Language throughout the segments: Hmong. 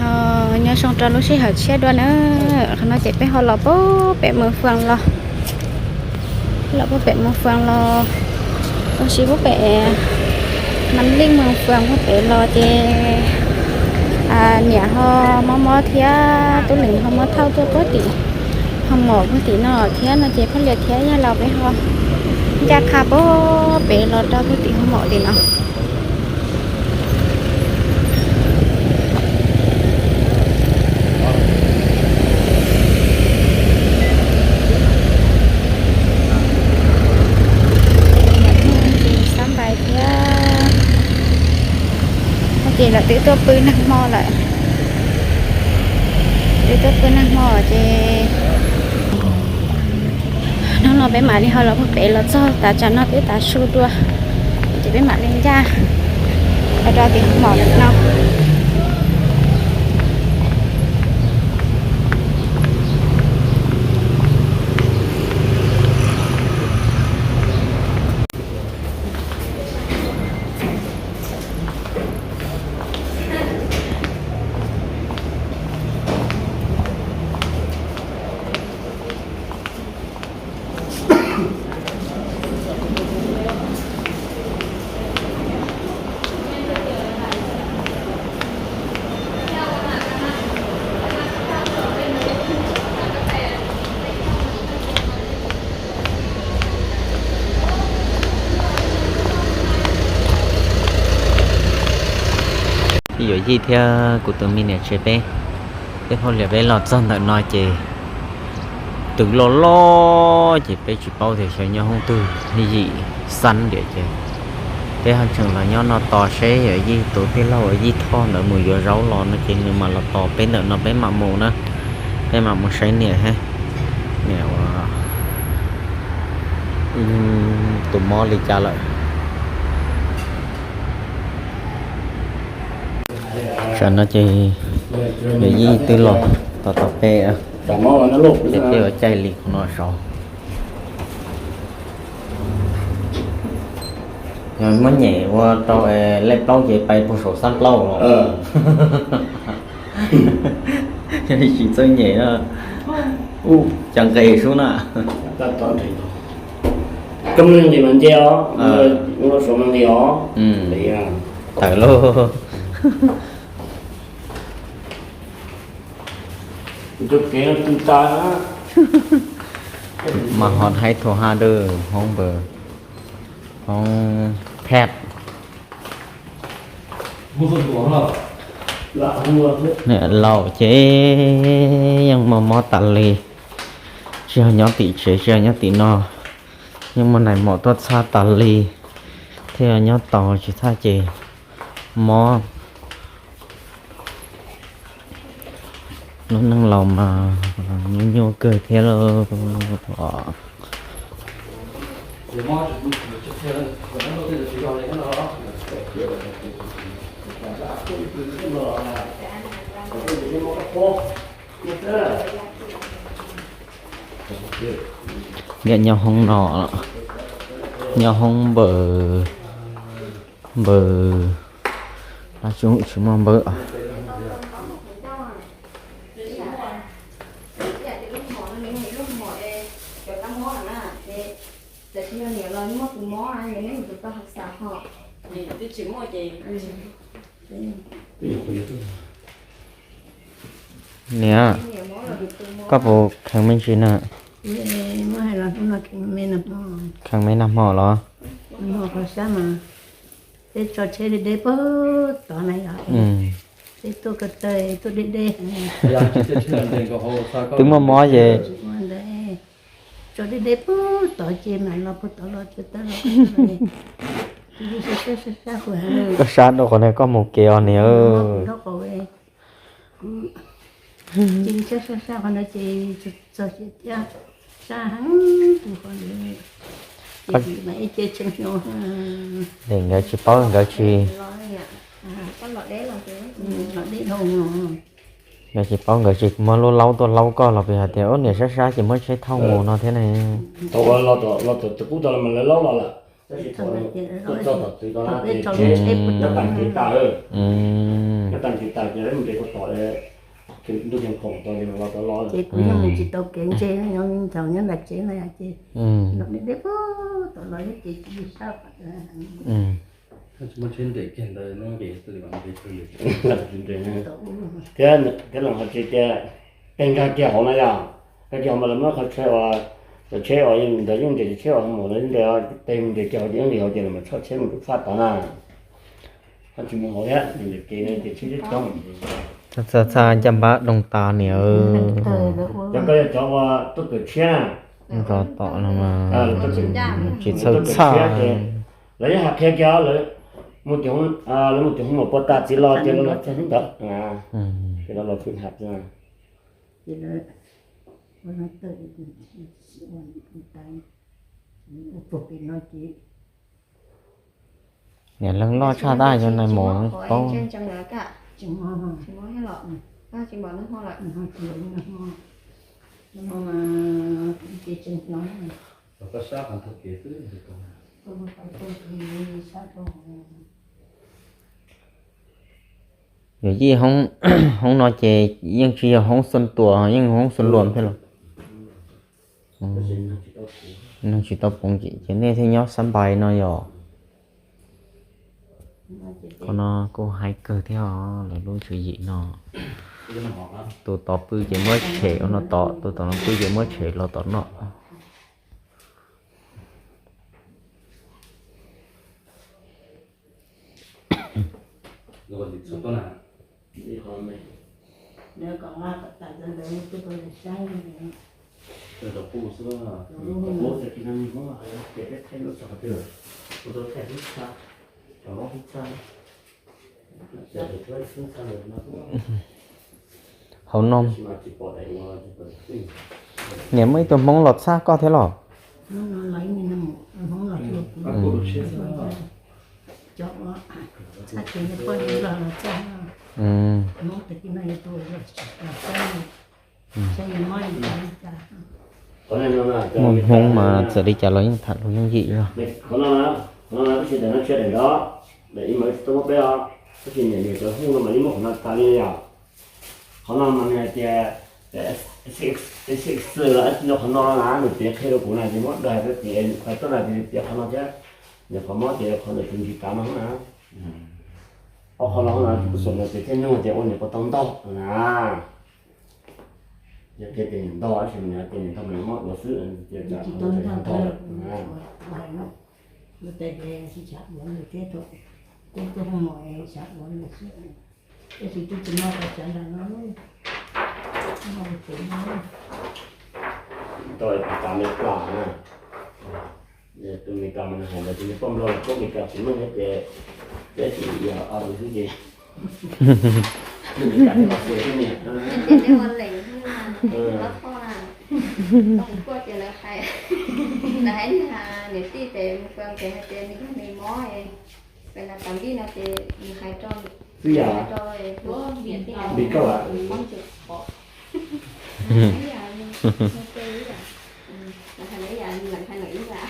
Ho nyob zoo rau lub sij hawm tshiab dua na, qhov no ces peb ho los pem Moos Fas los, los pem Moos Fas los, ua si pub pem Nam Leej Moos Fas pub pem los ces niam ho mob mob thiab tub leeg ho mob thauj tuaj puag tim, ho mom puag tim no thiab no ces phooj ywg thiab yawg laus peb ho ncaj qha pub pem los rau puag tim ho mom tim no. Xab npais thiab, ces lawv twb tuaj pw nag hmo lawm, twb tuaj pw nag hmo ces hnub no peb mam li ho los pem los txog tas tsam no peb tav su dua, ces peb mam li ncaj los rau tim hmo no. Ib yuam yij thiab kuv tus me niam tsev peb, peb hauj lwm peb los txog ntawm no ces twb loj loj ces peb tsis paub tias xyov nyob hoob twg, yim xab ntiam ces peb ho tseem los nyob no tos seb yawm yij tus tij laug yij Thoj ntawd mus yuav zaub los no ces nws mam los tos peb ntawm no peb mam mus na, peb mam mus saib niam, niam ua tus mob li cas lawm. Tam no ces yawm yij twb los tos tos peb, peb ua caij li qhov no saud. Yog muab nyem ua rau lej plaub ces pais puag saum xab plaub los. Yog tsis txawj nyem no, ua cas nqes sub na. Koj mloog nqis mas nce os, ua saum mas nqis os. Tawm lauj. Mas ho haib thua ha dwb hoob npawg, hoob phaj. Niam laus ces yeej muaj mob tas li, tsis yog nyob tim tsev tsis yog nyob tim no, yeej muaj nais maum tuaj txhab tas li, thiaj nyob tau tsis txhaj ces mob. Lub neej laus mas nyuaj nyuaj kawg thiab lauj. Niam nyob hoob no, nyob hoob npawg, npawg, tsis muaj npawg. Niam, koj puas kheev me ntsis na? Kheev me nag hmo los? Peb tso tsheb deb deb puag tod na yom. Peb tuaj ko taw tuaj deb deb. Twb muaj mob ces tso deb deb puag tod ces mam los puag tod los tso tawb los. Koj sab rau qhov no koj mus kev os niam. Ces sab sab sab qhov no ces txog thiab, sab heev tus qhov ntawd. Nkawd tsis paub, nkawd tsis, nkawd tsis paub, nkawd tsis muab lub laub tuaj laub koj los pes hais tias ub niam sab sab ces muab tsheb thauj mus no thiab ne. Tag kis tas ces lawv mus nres kua tom, ntuj ceeb khoom tau ces los tau los. Ces kuv yeej mus tsis tau kev ntse, nyob nyob nraum tsev no ces deb deb tom los ces tsis sab. Thiab thiab los ho tsis tias pes nkag kiag hauv no yog, nkag kiag hauv mas lawv muab qhov tsheb uas, cov tsheb uas ntawd yeej nres, tsheb uas mus no yeej nres, pes nres kiag hauv ces yeej li hauv ces lawv mam tshoj tsheb mus rau tshaj tod na. Ho tsis mus hauv thiab, nres kev no ces tsheb coob. Txaj txaj ncaj npab doo tas niam. Cov ko yog cov uas tuaj kawm tshiab na. Rov tom no mas tsis txhawj txhaj. Lawv yeej hais qhia kiag lawv, lawv mus tim hoob maum puag ta txiv los ces lawv los txog hnub ntawd ces lawv los hwm ham. Niam leej loj tshaj tab yog nais maum paub. Yog yij hoob no ces yeej tsis yog hoob xuan tuas, yeej hoob xuan luam thiab los. Neeg tsis tau poob ces nej thiaj nyob xab npais no yom. Qhov no kuj haib kawg thiab os, lawv lub tswv yim no. Tus tod pw ces muab tshem ua no tod, tus tom no pw ces muab tshem los tom no. Hauv no niam muaj ib tug Hmoob los txhab koj thiab los? Muaj Hmoob mas txawm li cas los yeej tham lus yooj yim os. Qhov no, qhov no tab sis daim no tsis yog daim nrov, daim ib mas tsis tau muab peb os, tab sis niam niam cov hu no mas yeej muab qhov no tas li yom. Qhov no mas nws hais tias, xib xwb los tsis nco qhov no na, nws piav qhia rau kuv na ces muab dag hais tias, hais tuaj na ces piav qhov no thiab, niam qhov mob ces qhov ntawd tus ntsis tav no na. Ob qhov no na kuv xav tias thiaj nug tias ua niam puas tau ntog na. Yog qhia tias niam ntog tab sis mas niam tias niam ntog mas nws mob duav xwb, tias cas qhov ntawd tseem ntog na. Tau tas Meskas na, tus Meskas mas nws hais ntawd ces nws poj nplog los poj Meskas tsis meej thiab ces peb tsis yog ob xwb ces Meskas thiaj los xwm thiab niam. Lawv hais niam tij pem mus pem hais tias nws yog nws mob, pem na tas vij no ces nws hais rau, xwb yam rau niam tij Meskas mob ntsis qhov. Ib yam, ib yam, lawv hais lawv ib yam.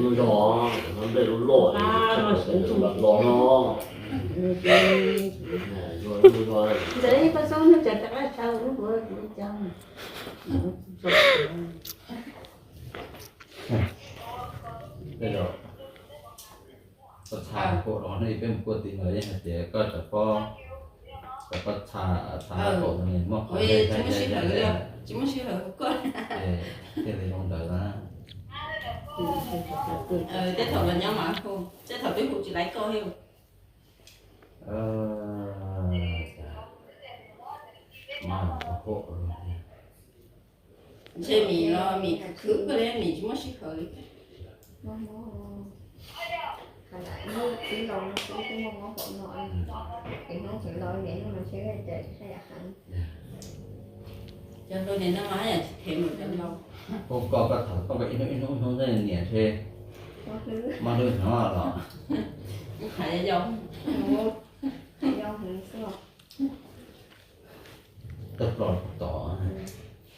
Mus zog, nplej loj loj, los no. Ntawd ib pab xoob no cas rov qab tshaj lub, koj txha koj los ne, peb mus kuaj tij no yeej hais tias koj cov pob, cov pob txha, txha kaum no muaj qhov, tsis muaj sij hawm, tsis muaj sij hawm hu koj. Thiaj li zoo ntawd na. Tej thaum los nyob mas hu, tej thaum twb hu tsis laiv koj thiab. Ntshe Mim los Mim khwv kawg li, Mim tsis muaj sij hawm li. Hnub tib laus no xwb twb muaj mob npaum no, es hnub tseem laus niam no mas ntshe haj yam heev. Cov hluas niam no mas haj yam tsis them npaum cov laus. Ua koj koj thaum koj ib hnub ib hnub ib hnub niam ntshe mob hlwb hnov los. Ib qhov yau, yau heev xwb. Tawg plom tom.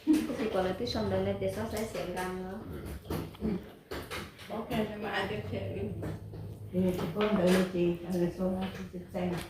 Kuv tsis pom lawv twb sau ntawv no tias xob saib xiam nqa no. Tsis paub ntawv no ces txaus txaus txaus.